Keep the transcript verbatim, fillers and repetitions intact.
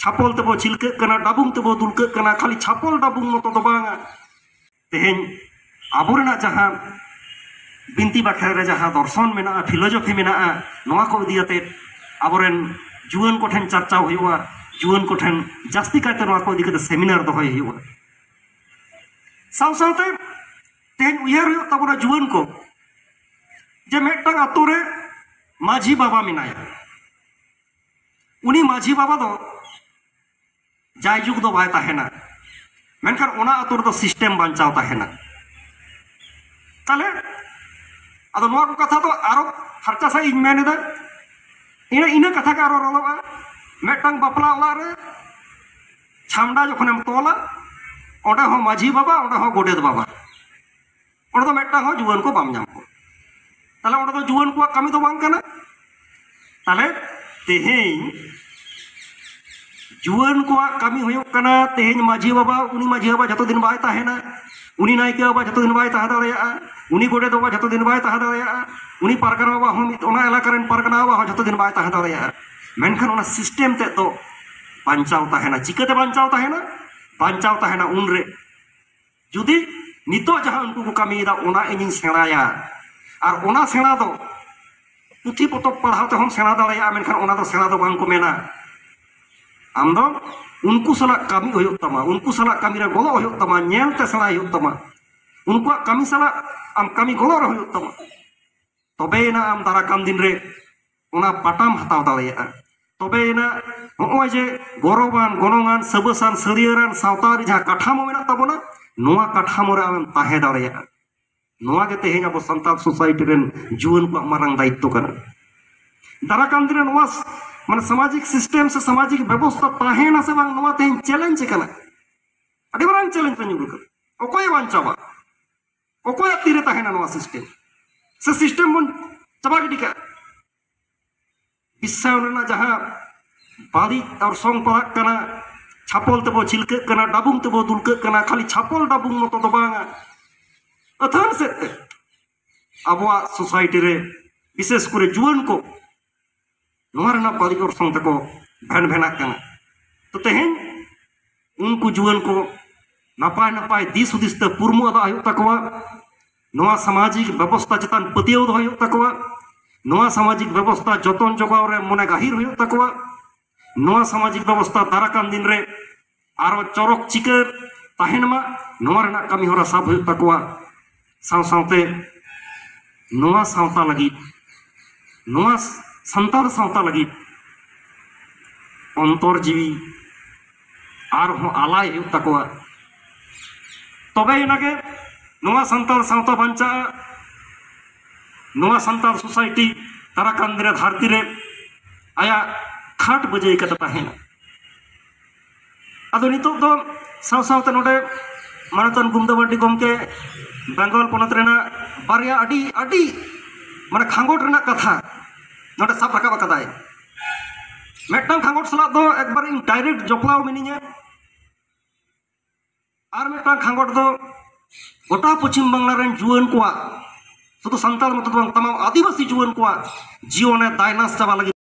ᱪᱷᱟᱯᱚᱞ ᱛᱮᱵᱚ ᱪᱷᱤᱞᱠᱟᱹᱜ ᱠᱟᱱᱟ, ᱰᱟᱵᱩᱝ ᱛᱮᱵᱚ ᱫᱩᱞᱠᱟᱹᱜ ᱠᱟᱱᱟ, ᱠᱷᱟᱹᱞᱤ ᱪᱷᱟᱯᱚᱞ ᱰᱟᱵᱩᱝ ᱢᱚᱛᱚ ᱫᱚ ᱵᱟᱝᱟ᱾ ᱛᱮᱦᱮᱧ ᱟᱵᱚᱨᱮᱱᱟᱜ ᱡᱟᱦᱟᱸ ᱵᱤᱱᱛᱤ ᱵᱟᱠᱷᱮᱬ ᱨᱮ ᱡᱟᱦᱟᱸ ᱫᱚᱨᱥᱚᱱ ᱢᱮᱱᱟᱜᱼᱟ, ᱯᱷᱤᱞᱳᱡᱚᱯᱷᱤ ᱢᱮᱱᱟᱜᱼᱟ, ᱱᱚᱣᱟ ᱠᱚ ᱤᱫᱤ ᱠᱟᱛᱮ ᱟᱵᱚᱨᱮᱱ ᱡᱩᱣᱟᱹᱱ ᱠᱚᱴᱷᱮᱱ ᱪᱟᱨᱪᱟᱣ ᱦᱩᱭᱩᱜᱼᱟ, ᱡᱩᱣᱟᱹᱱ ᱠᱚᱴᱷᱮᱱ ᱡᱟᱹᱥᱛᱤ ᱠᱟᱭᱛᱮ ᱱᱚᱣᱟ ᱠᱚ ᱤᱫᱤ ᱠᱟᱛᱮ ᱥᱮᱢᱤᱱᱟᱨ ᱫᱚᱦᱚᱭ ᱦᱩᱭᱩᱜᱼᱟ᱾ ᱥᱟᱶ ᱥᱟᱶᱛᱮ ᱛᱮᱦᱮᱧ ᱩᱭᱦᱟᱹᱨ ᱦᱩᱭᱩᱜ ᱛᱟᱵᱚᱱᱟ ᱡᱩᱣᱟᱹᱱ ᱠᱚ, ᱡᱮ ᱢᱤᱫᱴᱟᱝ ᱟᱛᱳ ᱨᱮ ᱢᱟᱹᱡᱷᱤ ᱵᱟᱵᱟ ᱢᱮᱱᱟᱭᱟ᱾ ᱩᱱᱤ ᱢᱟᱹᱡᱷᱤ ᱵᱟᱵᱟ ᱫᱚ ᱡᱟᱭᱡᱩᱜᱽ ᱫᱚ ᱵᱟᱭ ᱛᱟᱦᱮᱱᱟ, ᱢᱮᱱᱠᱷᱟᱱ ᱚᱱᱟ ᱟᱛᱳ ᱨᱮᱫᱚ ᱥᱤᱥᱴᱮᱢ ᱵᱟᱧᱪᱟᱣ ᱛᱟᱦᱮᱱᱟ᱾ ᱛᱟᱦᱞᱮ ᱟᱫᱚ ᱱᱚᱣᱟ ᱠᱚ ᱠᱟᱛᱷᱟ ᱫᱚ ᱟᱨᱚ ᱯᱷᱟᱨᱪᱟ ᱥᱟᱺᱦᱤᱡ ᱤᱧ ᱢᱮᱱ ᱮᱫᱟ, ᱤᱱᱟᱹ ᱤᱱᱟᱹ ᱠᱟᱛᱷᱟ ᱜᱮ ᱟᱨᱚ ᱨᱚᱲᱚᱜᱼᱟ᱾ ᱢᱤᱫᱴᱟᱝ ᱵᱟᱯᱞᱟ ᱚᱲᱟᱜ ᱨᱮ ᱪᱷᱟᱢᱰᱟ ᱡᱚᱠᱷᱚᱱᱮᱢ ᱛᱚᱞᱟ, ᱚᱸᱰᱮ ᱦᱚᱸ ᱢᱟᱹᱡᱷᱤ ᱵᱟᱵᱟ, ᱚᱸᱰᱮ ᱦᱚᱸ ᱜᱚᱰᱮᱛ ᱵᱟᱵᱟ, ᱚᱸᱰᱮ ᱫᱚ ᱢᱤᱫᱴᱟᱝ ᱦᱚᱸ ᱡᱩᱣᱟᱹᱱ ᱠᱚ ᱵᱟᱢ ᱧᱟᱢ ᱠᱚᱣᱟ᱾ ᱛᱟᱦᱞᱮ ᱚᱸᱰᱮ ᱫᱚ ᱡᱩᱣᱟᱹᱱ ᱠᱚᱣᱟᱜ ᱠᱟᱹᱢᱤ ᱫᱚ ᱵᱟᱝ ᱠᱟᱱᱟ᱾ ᱛᱟᱦᱞᱮ ᱛᱮᱦᱮᱧ ᱡᱩᱣᱟᱹᱱ ᱠᱚᱣᱟᱜ ᱠᱟᱹᱢᱤ ᱦᱩᱭᱩᱜ ᱠᱟᱱᱟ, ᱛᱮᱦᱮᱧ ᱢᱟᱹᱡᱷᱤ ᱵᱟᱵᱟ, ᱩᱱᱤ ᱢᱟᱹᱡᱷᱤ ᱵᱟᱵᱟ ᱡᱷᱚᱛᱚ ᱫᱤᱱ ᱵᱟᱭ ᱛᱟᱦᱮᱱᱟ, ᱩᱱᱤ ᱱᱟᱭᱠᱮ ᱵᱟᱵᱟ ᱡᱷᱚᱛᱚ ᱫᱤᱱ ᱵᱟᱭ ᱛᱟᱦᱮᱸ ᱫᱟᱲᱮᱭᱟᱜᱼᱟ, ᱩᱱᱤ ᱜᱚᱰᱮᱛ ᱵᱟᱵᱟ ᱡᱷᱚᱛᱚ ᱫᱤᱱ ᱵᱟᱭ ᱛᱟᱦᱮᱸ ᱫᱟᱲᱮᱭᱟᱜᱼᱟ, ᱩᱱᱤ ᱯᱟᱨᱜᱟᱱᱟ ᱵᱟᱵᱟ ᱦᱚᱸ ᱢᱤᱫ, ᱚᱱᱟ ᱮᱞᱟᱠᱟ ᱨᱮᱱ ᱯᱟᱨᱜᱟᱱᱟ ᱵᱟᱵᱟ ᱦᱚᱸ ᱡᱷᱚᱛᱚ ᱫᱤᱱ ᱵᱟᱭ ᱛᱟᱦᱮᱸ ᱫᱟᱲᱮᱭᱟᱜᱼᱟ᱾ ᱢᱮᱱᱠᱷᱟᱱ ᱚᱱᱟ ᱥᱤᱥᱴᱮᱢ ᱛᱮᱫ ᱫᱚ ᱵᱟᱧᱪᱟᱣ ᱛᱟᱦᱮᱱᱟ᱾ ᱪᱤᱠᱟᱹᱛᱮ ᱵᱟᱧᱪᱟᱣ ᱛᱟᱦᱮᱱᱟ? ᱵᱟᱧᱪᱟᱣ ᱛᱟᱦᱮᱱᱟ ᱩᱱᱨᱮ ᱡᱩᱫᱤ ᱱᱤᱛᱚᱜ ᱡᱟᱦᱟᱸ ᱩᱱᱠᱩ ᱠᱚ ᱠᱟᱹᱢᱤᱭᱮᱫᱟ, ᱚᱱᱟ ᱤᱧᱤᱧ ᱥᱮᱬᱟᱭᱟ᱾ ᱟᱨ ᱚᱱᱟ ᱥᱮᱬᱟ ᱫᱚ ᱯᱩᱛᱷᱤ ᱯᱚᱛᱚᱵ ᱯᱟᱲᱦᱟᱣ ᱛᱮᱦᱚᱸᱢ ᱥᱮᱬᱟ ᱫᱟᱲᱮᱭᱟᱜᱼᱟ, ᱢᱮᱱᱠᱷᱟᱱ ᱚᱱᱟ ᱫᱚ ᱥᱮᱬᱟ ᱫᱚ ᱵᱟᱝ ᱠᱚ ᱢᱮᱱᱟ᱾ ᱟᱢ ᱫᱚ ᱩᱱᱠᱩ ᱥᱟᱞᱟᱜ ᱠᱟᱹᱢᱤ ᱦᱩᱭᱩᱜ ᱛᱟᱢᱟ, ᱩᱱᱠᱩ ᱥᱟᱞᱟᱜ ᱠᱟᱹᱢᱤ ᱨᱮ ᱜᱚᱲᱚ ᱦᱩᱭᱩᱜ ᱛᱟᱢᱟ, ᱧᱮᱞ ᱛᱮ ᱥᱮᱬᱟᱭ ᱦᱩᱭᱩᱜ ᱛᱟᱢᱟ, ᱩᱱᱠᱩᱣᱟᱜ ᱠᱟᱹᱢᱤ ᱥᱟᱞᱟᱜ ᱟᱢ ᱠᱟᱹᱢᱤ ᱜᱚᱲᱚ ᱨᱮ ᱦᱩᱭᱩᱜ ᱛᱟᱢᱟ᱾ ᱛᱚᱵᱮᱭᱮᱱᱟ ᱟᱢ ᱫᱟᱨᱟᱠᱟᱱ ᱫᱤᱱ ᱨᱮ ᱚᱱᱟ ᱯᱟᱴᱟᱢ ᱦᱟᱛᱟᱣ ᱫᱟᱲᱮᱭᱟᱜᱼᱟ᱾ ᱛᱚᱵᱮᱭᱮᱱᱟ ᱱᱚᱜᱼᱚᱭ ᱡᱮ ᱜᱚᱨᱚᱵᱟᱱ, ᱜᱚᱱᱚᱝᱟᱱ, ᱥᱟᱹᱵᱟᱹᱥᱟᱱ, ᱥᱟᱹᱨᱭᱟᱹᱲᱟᱱ ᱥᱟᱶᱛᱟ ᱨᱮ ᱡᱟᱦᱟᱸ ᱠᱟᱴᱷᱟᱢᱳ ᱢᱮᱱᱟᱜ ᱛᱟᱵᱚᱱᱟ, ᱱᱚᱣᱟ ᱠᱟᱴᱷᱟᱢᱳ ᱨᱮ ᱟᱢᱮᱢ ᱛᱟᱦᱮᱸ ᱫᱟᱲᱮᱭᱟᱜᱼᱟ᱾ ᱱᱚᱣᱟ ᱜᱮ ᱛᱮᱦᱮᱧ ᱟᱵᱚ ᱥᱟᱱᱛᱟᱲ ᱥᱳᱥᱟᱭᱴᱤ ᱨᱮᱱ ᱡᱩᱣᱟᱹᱱ ᱠᱚᱣᱟᱜ ᱢᱟᱨᱟᱝ ᱫᱟᱭᱤᱛᱛᱚ ᱠᱟᱱᱟ᱾ ᱫᱟᱨᱟᱠᱟᱱ ᱫᱤᱱ ᱨᱮ ᱱᱚᱣᱟ ᱥ-, ᱢᱟᱱᱮ ᱥᱟᱢᱟᱡᱤᱠ ᱥᱤᱥᱴᱮᱢ ᱥᱮ ᱥᱟᱢᱟᱡᱤᱠ ᱵᱮᱵᱚᱥᱛᱷᱟ ᱛᱟᱦᱮᱱᱟ ᱥᱮ ᱵᱟᱝ, ᱱᱚᱣᱟ ᱛᱮᱦᱮᱧ ᱪᱮᱞᱮᱧᱡᱽ ᱠᱟᱱᱟ᱾ ᱟᱹᱰᱤ ᱢᱟᱨᱟᱝ ᱪᱮᱞᱮᱧᱡᱽ ᱨᱮ ᱧᱩᱨ ᱠᱟᱱᱟ᱾ ᱚᱠᱚᱭᱮ ᱵᱟᱧᱪᱟᱣᱟ? ᱚᱠᱚᱭᱟᱜ ᱛᱤᱨᱮ ᱛᱟᱦᱮᱱᱟ ᱱᱚᱣᱟ ᱥᱤᱥᱴᱮᱢ? ᱥᱮ ᱥᱤᱥᱴᱮᱢ ᱵᱚᱱ ᱪᱟᱵᱟ ᱜᱤᱰᱤ ᱠᱟᱜᱼᱟ? ᱵᱤᱥᱥᱟᱭᱚᱱ ᱨᱮᱱᱟᱜ ᱡᱟᱦᱟᱸ ᱵᱟᱹᱲᱤᱡ ᱚᱨᱥᱚᱝ ᱯᱟᱲᱟᱜ ᱠᱟᱱᱟ, ᱪᱷᱟᱯᱚᱞ ᱛᱮᱵᱚ ᱪᱷᱤᱞᱠᱟᱹᱜ ᱠᱟᱱᱟ, ᱰᱟᱵᱩᱝ ᱛᱮᱵᱚ ᱫᱩᱞᱠᱟᱹᱜ ᱠᱟᱱᱟ, ᱠᱷᱟᱹᱞᱤ ᱪᱷᱟᱯᱚᱞ ᱰᱟᱵᱩᱝ ᱢᱚᱛᱚ ᱫᱚ ᱵᱟᱝᱟ, ᱟᱹᱛᱷᱟᱹᱱ ᱥᱮᱫ ᱛᱮ ᱟᱵᱚᱣᱟᱜ ᱥᱳᱥᱟᱭᱴᱤ ᱨᱮ, ᱵᱤᱥᱮᱥ ᱠᱚᱨᱮ ᱡᱩᱣᱟᱹᱱ ᱠᱚ, ᱱᱚᱣᱟ ᱨᱮᱱᱟᱜ ᱵᱟᱹᱲᱤᱡ ᱚᱨᱥᱚᱝ ᱛᱮᱠᱚ ᱵᱷᱮᱱ ᱵᱷᱮᱱᱟᱜ ᱠᱟᱱᱟ᱾ ᱛᱚ ᱛᱮᱦᱮᱧ ᱩᱱᱠᱩ ᱡᱩᱣᱟᱹᱱ ᱠᱚ ᱱᱟᱯᱟᱭ ᱱᱟᱯᱟᱭ ᱫᱤᱥ ᱦᱩᱫᱤᱥ ᱛᱮ ᱯᱩᱨᱢᱩ ᱟᱫᱟᱜ ᱦᱩᱭᱩᱜ ᱛᱟᱠᱚᱣᱟ᱾ ᱱᱚᱣᱟ ᱥᱟᱢᱟᱡᱤᱠ ᱵᱮᱵᱚᱥᱛᱷᱟ ᱪᱮᱛᱟᱱ ᱯᱟᱹᱛᱭᱟᱹᱣ ᱫᱚᱦᱚᱭ ᱦᱩᱭᱩᱜ ᱛᱟᱠᱚᱣᱟ᱾ ᱱᱚᱣᱟ ᱥᱟᱢᱟᱡᱤᱠ ᱵᱮᱵᱚᱥᱛᱷᱟ ᱡᱚᱛᱚᱱ ᱡᱚᱜᱟᱣ ᱨᱮ ᱢᱚᱱᱮ ᱜᱟᱹᱦᱤᱨ ᱦᱩᱭᱩᱜ ᱛᱟᱠᱚᱣᱟ᱾ ᱱᱚᱣᱟ ᱥᱟᱢᱟᱡᱤᱠ ᱵᱮᱵᱚᱥᱛᱷᱟ ᱫᱟᱨᱟᱠᱟᱱ ᱫᱤᱱ ᱨᱮ ᱟᱨᱚ ᱪᱚᱨᱚᱠ ᱪᱤᱠᱟᱹᱨ ᱛᱟᱦᱮᱱ ᱢᱟ, ᱱᱚᱣᱟ ᱨᱮᱱᱟᱜ ᱠᱟᱹᱢᱤ ᱦᱚᱨᱟ ᱥᱟᱵ ᱦᱩᱭᱩᱜ ᱛᱟᱠᱚᱣᱟ᱾ ᱥᱟᱶ ᱥᱟᱶᱛᱮ ᱱᱚᱣᱟ ᱥᱟᱶᱛᱟ ᱞᱟᱹᱜᱤᱫ, ᱱᱚᱣᱟ ᱥᱟᱱᱛᱟᱲ ᱥᱟᱶᱛᱟ ᱞᱟᱹᱜᱤᱫ ᱚᱱᱛᱚᱨ ᱡᱤᱣᱤ ᱟᱨᱦᱚᱸ ᱟᱞᱟᱭ ᱦᱩᱭᱩᱜ ᱛᱟᱠᱚᱣᱟ᱾ ᱛᱚᱵᱮ ᱮᱱᱟᱜᱮ ᱱᱚᱣᱟ ᱥᱟᱱᱛᱟᱲ ᱥᱟᱶᱛᱟ ᱵᱟᱧᱪᱟᱜᱼᱟ, ᱱᱚᱣᱟ ᱥᱟᱱᱛᱟᱲ ᱥᱳᱥᱟᱭᱴᱤ ᱫᱟᱨᱟᱠᱟᱱ ᱫᱤᱱ ᱨᱮ ᱫᱷᱟᱹᱨᱛᱤ ᱨᱮ ᱟᱭᱟᱜ ᱠᱷᱟᱴ ᱵᱟᱹᱡᱟᱹᱭ ᱠᱟᱛᱮ ᱛᱟᱦᱮᱱᱟ᱾ ᱟᱫᱚ ᱱᱤᱛᱚᱜ ᱫᱚ ᱥᱟᱶ ᱥᱟᱶᱛᱮ ᱱᱚᱰᱮ ᱢᱟᱱᱚᱛᱟᱱ ᱜᱩᱢᱫᱟᱹ ᱢᱟᱨᱰᱤ ᱜᱚᱢᱠᱮ ᱵᱮᱝᱜᱚᱞ ᱯᱚᱱᱚᱛ ᱨᱮᱱᱟᱜ ᱵᱟᱨᱭᱟ ᱟᱹᱰᱤ ᱟᱹᱰᱤ ᱢᱟᱱᱮ ᱠᱷᱟᱸᱜᱚᱴ ᱨᱮᱱᱟᱜ ᱠᱟᱛᱷᱟ ᱱᱚᱰᱮ ᱥᱟᱵ ᱨᱟᱠᱟᱵ ᱟᱠᱟᱫᱟᱭ᱾ ᱢᱤᱫᱴᱟᱝ ᱠᱷᱟᱸᱜᱚᱴ ᱥᱟᱞᱟᱜ ᱫᱚ ᱮᱠᱵᱟᱨ ᱤᱧ ᱰᱟᱭᱨᱮᱠᱴ ᱡᱚᱯᱲᱟᱣ ᱢᱤᱱᱟᱹᱧᱟ᱾ ᱟᱨ ᱢᱤᱫᱴᱟᱝ ᱠᱷᱟᱸᱜᱚᱴ ᱫᱚ ᱜᱚᱴᱟ ᱯᱚᱪᱷᱤᱢ ᱵᱟᱝᱞᱟ ᱨᱮᱱ ᱡᱩᱣᱟᱹᱱ ᱠᱚᱣᱟᱜ, ᱥᱩᱫᱷᱩ ᱥᱟᱱᱛᱟᱲ ᱢᱚᱛᱚ ᱫᱚ ᱵᱟᱝ, ᱛᱟᱢᱟᱢ ᱟᱹᱫᱤᱵᱟᱹᱥᱤ ᱡᱩᱣᱟᱹᱱ ᱠᱚᱣᱟᱜ ᱡᱤᱭᱚᱱᱮ ᱫᱟᱭᱱᱟᱥ ᱪᱟᱵᱟ ᱞᱟᱹᱜᱤᱫ